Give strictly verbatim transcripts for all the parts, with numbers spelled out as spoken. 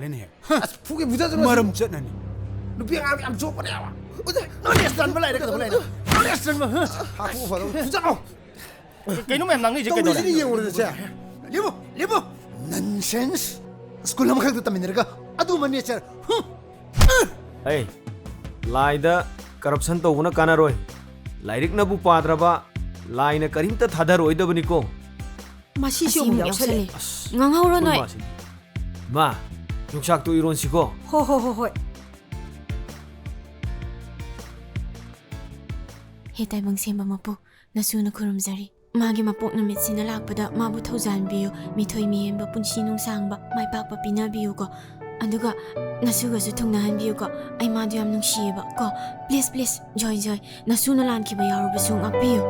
ꯂꯩꯅꯦꯍꯦ꯫ ꯑꯁ, ꯐꯨꯒꯦ, ꯐꯨꯖꯁꯅꯨ꯫ ꯃꯔꯝ ꯆꯠꯅꯅꯤ꯫ ꯅꯨꯄꯤ ꯑꯉꯥꯡ ꯌꯥꯝ ꯆꯣꯞꯄꯅꯦꯕ꯫ ꯑꯣꯖꯥ, ꯅꯣꯂꯦꯖ ꯇꯟꯕ ꯂꯥꯏꯔꯤꯛ ꯀꯩꯗꯧꯕ ꯂꯩꯅꯣ? ꯅꯣꯂꯦꯖ ꯇꯟꯕ, ꯍꯥ? ꯍꯥꯠꯇꯣꯛꯑ ꯐꯗꯧ꯫ ꯐꯨꯖꯠꯂꯣ꯫ ꯀꯩꯅꯣ ꯃꯌꯥꯝ ꯉꯥꯡꯅꯩꯁꯦ? ꯀꯩꯗꯧꯔꯦ? ꯇꯧꯔꯤꯁꯤꯗꯤ ꯌꯦꯡꯉꯨꯔꯁꯦ꯫ ꯂꯦꯞꯄꯨ, ꯂꯦꯞꯄꯨ꯫ ꯅꯟꯁꯦꯟꯁ꯫ ꯁ꯭ꯀꯨꯜ ꯑꯃꯈꯛꯇ ꯇꯝꯃꯤꯟꯅꯔꯒ ꯑꯗꯨꯒꯨꯝꯕ ꯅꯦꯆꯔ꯫ ꯍꯨꯝ꯫ ꯑꯩ, ꯂꯥꯏꯗ ꯀꯔꯞꯁꯟ ꯇꯧꯕꯅ ꯀꯥꯟꯅꯔꯣꯏ꯫ ꯂꯥꯏꯔꯤꯛꯅꯕꯨ ꯄꯥꯗ꯭ꯔꯕ, ꯂꯥꯏꯅ ꯀꯔꯤꯝꯇ ꯊꯥꯗꯔꯣꯏꯗꯕꯅꯤꯀꯣ꯫ ꯃꯁꯤꯁꯨ ꯑꯁꯤ ꯑꯃꯨꯛ ꯑꯃꯨꯛ ꯌꯥꯎꯁꯜꯂꯦ꯫ ꯌꯥꯎꯁꯜꯂꯦ꯫ ꯑꯁ, ꯉꯥꯡꯍꯧꯔꯣ ꯅꯣꯏ꯫ ꯃꯥꯁꯤ꯫ ꯃꯥ, ꯌꯣꯡꯆꯥꯛꯇꯨ ꯏꯔꯣꯟꯁꯤꯀꯣ꯫ ꯍꯣ, ꯍꯣ, ꯍꯣ, ꯍꯣꯏ꯫ ꯍꯦ ꯇꯥꯏꯕꯪ ꯁꯦꯝꯕ ꯃꯄꯨ, ꯅꯁꯨꯅ ꯈꯨꯔꯨꯝꯖꯔꯤ꯫ ꯃꯥꯒꯤ ꯃꯄꯣꯛ ꯅꯨꯃꯤꯠꯁꯤꯅ ꯂꯥꯛꯄꯗ ꯃꯥꯕꯨ ꯊꯧꯖꯥꯟꯕꯤꯌꯨ, ꯃꯤꯊꯣꯏ ꯃꯤꯍꯦꯟꯕ ꯄꯨꯟꯁꯤ ꯅꯨꯡꯁꯥꯡꯕ, ꯃꯥꯏ ꯄꯥꯛꯄ ꯄꯤꯅꯕꯤꯌꯨꯀꯣ꯫ ꯑꯗꯨꯒ ꯅꯁꯨꯒꯁꯨ ꯊꯨꯡꯅꯍꯟꯕꯤꯌꯨꯀꯣ꯫ ꯑꯩ ꯃꯥꯗꯨ ꯌꯥꯝ ꯅꯨꯡꯁꯤꯌꯦꯕ ꯀꯣ꯫ Please, please, ꯖꯣꯏ, ꯖꯣꯏ, ꯅꯁꯨꯅ ꯂꯥꯟꯈꯤꯕ ꯌꯥꯎꯔꯕꯁꯨ ꯉꯥꯛꯄꯤꯌꯨ꯫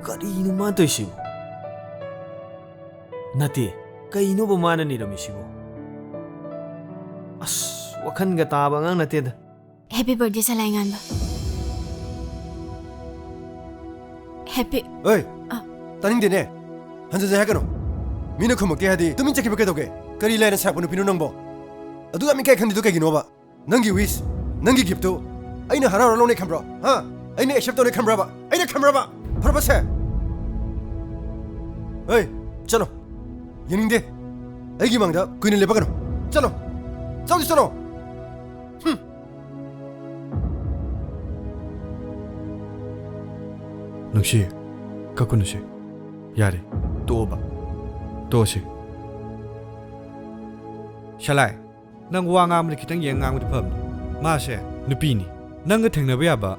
ꯀꯔꯤꯅꯣ ꯃꯥ ꯇꯧꯏꯁꯤꯕꯨ? ꯅꯠꯇꯦ, ꯀꯩꯅꯣꯕ ꯃꯥꯅ ꯅꯤꯔꯝꯃꯤꯁꯤꯕꯨ? ꯑꯁ, ꯋꯥꯈꯜꯒ ꯇꯥꯕ ꯑꯉꯥꯡ ꯅꯠꯇꯦꯗ꯫ Happy birthday, ꯁꯂꯥꯏ ꯉꯥꯟꯕ꯫ Happy ꯑꯣꯏ! ꯑ꯫ ꯇꯥꯅꯤꯡꯗꯦꯅꯦ꯫ ꯍꯟꯖꯟꯖ ꯍꯥꯏꯒꯅꯨ꯫ ꯃꯤꯅ ꯈꯨꯝꯃꯛꯇꯦ ꯍꯥꯏꯗꯤ ꯇꯨꯃꯤꯟ ꯆꯠꯈꯤꯕ ꯀꯩꯗꯧꯒꯦ? ꯀꯔꯤ ꯂꯥꯏꯅ ꯁꯥꯔꯛꯄ ꯅꯨꯄꯤꯅꯣ ꯅꯪꯕꯣ? ꯑꯗꯨ ꯌꯥꯝ ꯏꯀꯥꯏ ꯈꯪꯗ꯭ꯔꯤꯗꯣ ꯀꯩꯒꯤꯅꯣꯕ? ꯅꯪꯒꯤ wish, ꯅꯪꯒꯤ gift ꯇꯨ ꯑꯩꯅ ꯍꯔꯥꯎ ꯍꯔꯥꯎ ꯂꯧꯅꯩ ꯈꯟꯕ꯭ꯔꯣ? ꯍꯥ? ꯑꯩꯅ accept ꯇꯧꯅꯩ ꯈꯟꯕ꯭ꯔꯕ? ꯑꯩꯅ ꯈꯟꯕ꯭ꯔꯕ? ꯐꯔꯕꯁꯦ? ꯍꯩ, ꯆꯠꯂꯣ꯫ ꯌꯦꯡꯅꯤꯡꯗꯦ꯫ ꯑꯩꯒꯤ ꯃꯥꯡꯗ ꯀꯨꯏꯅ ꯂꯦꯞꯄꯛꯀꯅꯨ꯫ ꯆꯠꯂꯣ꯫ ꯆꯠꯂꯣ, ꯆꯠꯂꯣ꯫ ꯍꯨꯝ꯫ ꯅꯨꯡꯁꯤ, ꯀꯛꯀꯅꯨꯁꯦ꯫ ꯌꯥꯔꯦ, ꯇꯣꯛꯑꯣꯕ꯫ ꯇꯣꯛꯑꯁꯤ꯫ ꯁꯂꯥꯏ, ꯅꯪ ꯋꯥ ꯉꯥꯡꯕꯗ ꯈꯤꯇꯪ ꯌꯦꯡ ꯉꯥꯡꯕꯗꯤ ꯐꯕꯅꯤ꯫ ꯃꯥꯁꯦ ꯅꯨꯄꯤꯅꯤ꯫ ꯅꯪꯒ ꯊꯦꯡꯅꯕ ꯌꯥꯕ,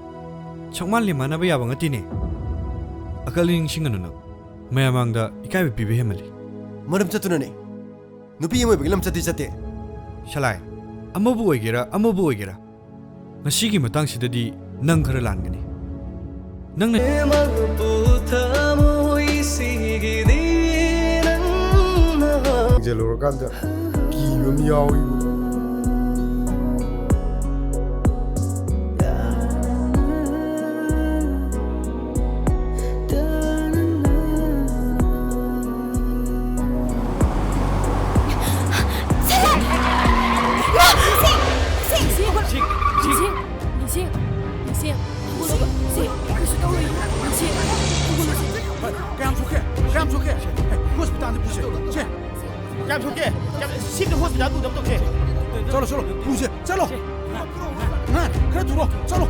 ꯁꯛꯃꯥꯟ ꯂꯦꯝꯃꯥꯟꯅꯕ ꯌꯥꯕ ꯅꯠꯇꯦꯅꯦ꯫ ꯑꯀꯜ ꯅꯤꯡꯁꯤꯡꯒꯅꯨ ꯅꯪ꯫ ꯃꯌꯥꯝ ꯃꯥꯡꯗ ꯏꯀꯥꯏꯕ ꯄꯤꯕ ꯍꯦꯟꯃꯜꯂꯤ꯫ ꯃꯔꯝ ꯆꯠꯇꯨꯅꯅꯦ꯫ ꯅꯨꯄꯤ ꯑꯃ ꯑꯣꯏꯕꯒꯤ ꯂꯝꯆꯠꯇꯤ ꯆꯠꯇꯦ꯫ ꯁꯂꯥꯏ, ꯑꯃꯕꯨ ꯑꯣꯏꯒꯦꯔꯥ, ꯑꯃꯕꯨ ꯑꯣꯏꯒꯦꯔꯥ, ꯉꯁꯤꯒꯤ ꯃꯇꯥꯡꯁꯤꯗꯗꯤ ꯅꯪ ꯈꯔ ꯂꯥꯟꯒꯅꯤ꯫ ꯅꯪꯅ ꯌꯦꯡꯁꯤꯜꯂꯨꯔꯀꯥꯟꯗ ꯀꯤꯕ ꯑꯃ ꯌꯥꯎꯏ꯫ ꯁꯦ, ꯀꯩꯁꯨ ꯇꯧꯔꯣꯏ꯫ ꯁꯦ, ꯄꯨꯈꯠꯂꯁꯦ꯫ ꯀꯌꯥꯝ ꯁꯣꯛꯀꯦ? ꯀꯌꯥꯝ ꯁꯣꯛꯀꯦ? ꯍꯣꯁꯄꯤꯇꯥꯜꯗ ꯄꯨꯁꯦ꯫ ꯁꯦ꯫ ꯀꯌꯥꯝ ꯁꯣꯛꯀꯦ? ꯀꯌꯥꯝ, ꯁꯤꯗ ꯍꯣꯁꯄꯤꯇꯥꯜ ꯄꯨꯗꯕ ꯇꯧꯁꯦ꯫ ꯆꯠꯂꯣ, ꯆꯠꯂꯣ, ꯄꯨꯁꯦ, ꯆꯠꯂꯣ꯫ ꯉꯥ, ꯈꯔ ꯊꯨꯔꯣ, ꯆꯠꯂꯣ꯫